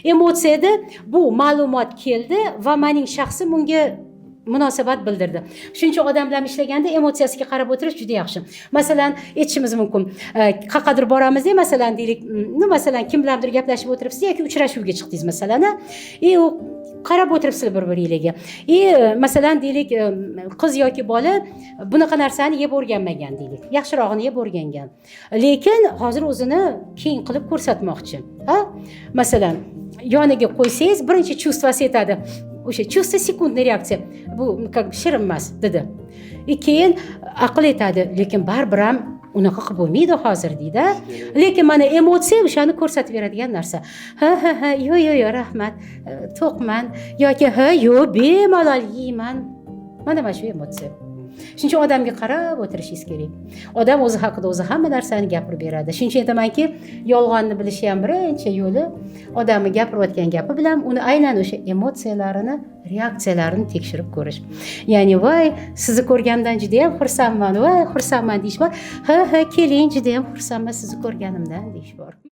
Emotsiyada bu ma'lumot keldi va mening shaxsim unga munosabat bildirdi. Shuning uchun odam bilan ishlaganda emotsiyasiga qarab o'tirish juda yaxshi. Masalan, aytishimiz mumkin, qayerqadir boramizda, masalan, deylik, ну, masalan, kim bilandir gaplashib o'tiribsiz yoki uchrashuvga chiqdingiz, masalan, и u qarab o'tiribsizlar bir biringlarga и masalan, deylik, qiz yoki bola bunaqa narsani yeb o'rganmagan, deylik, yaxshirog'ini yeb o'rgangan, lekin hozir o'zini keng qilib ko'rsatmoqchi. Ha, masalan, yoniga qo'ysangiz, birinchi чувство si aytadi, o'sha чувство, секундный реакция, bu как бы shirin emas, dedi. И keyin aql aytadi, lekin baribir ham unaqa qilib bo'lmaydi hozir, deydi. Lekin mana emotsiya o'shani ko'rsatib beradigan narsa. Ha, yo'q, rahmat, to'qman yoki ha, yo'q, bemalol yeyman. Mana shu emotsiya. Shuning uchun odamga qarab o'tirishingiz kerak. Odam o'zi haqida o'zi hamma narsani gapirib beradi. Shuning uchun aytamanki, yolg'onni bilishi ham birinchi yo'li odamni gapirayotgan gapi bilan uni aynan o'sha emotsiyalarini, reaksiyalarini tekshirib ko'rish. Ya'ni, voy, sizni ko'rganimdan judayam xursandman, voy, xursandman deyish bor, ha, keling, judayam xursandman sizni ko'rganimdan deyish bor.